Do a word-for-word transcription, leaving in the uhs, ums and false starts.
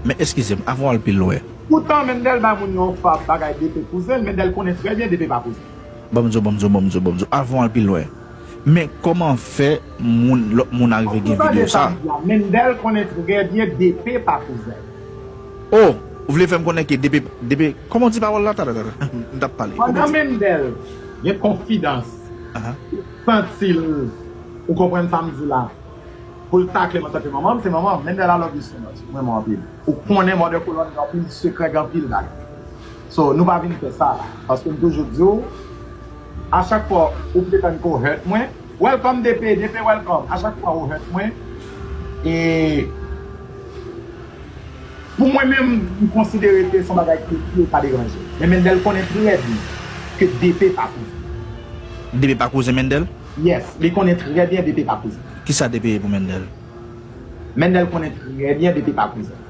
Men eskize m, avan w al pi lwen. Poutan, Mendel bay moun yon fab bagay DP kouzen l, Mendel konnen trè byen DP pa kouzen. Ban m di w, ban m di w, ban m di w, ban m di w, avan w al pi lwen. Men kòman fè moun, lòt moun arive gen videyo sa? Mendel konnen trè byen DP pa kouzen l. Oh, ou vle fè m konnen ke DP, DP, kòman w di pawòl la? Tata, tata, m t ap pale. Pandan Mendel gen konfidans, santi l, ou konprann sa m di la, pou l takle m antanke manman m, se manman m. Mendel, I love you so much. Mwen renmen w anpil. Ou konnen mòde kolòn gen anpil sekrè, gen anpil bagay. So, nou pa vin fè sa la. Paske m toujou di w, a chak fwa ou pretann ke w hurt mwen, welcome DP, DP welcome. A chak fwa ou hurt mwen, e pou mwen menm, m konsidere ke se yon bagay ki, ki pa deranje. Men Mendel konnen trè byen ke DP pa kouzen. DP pa kouzen Mendel? Yes, li konnen trè byen DP pa kouzen. Kisa DP ye pou Mendel? Mendel konnen trè byen DP pa kouzen.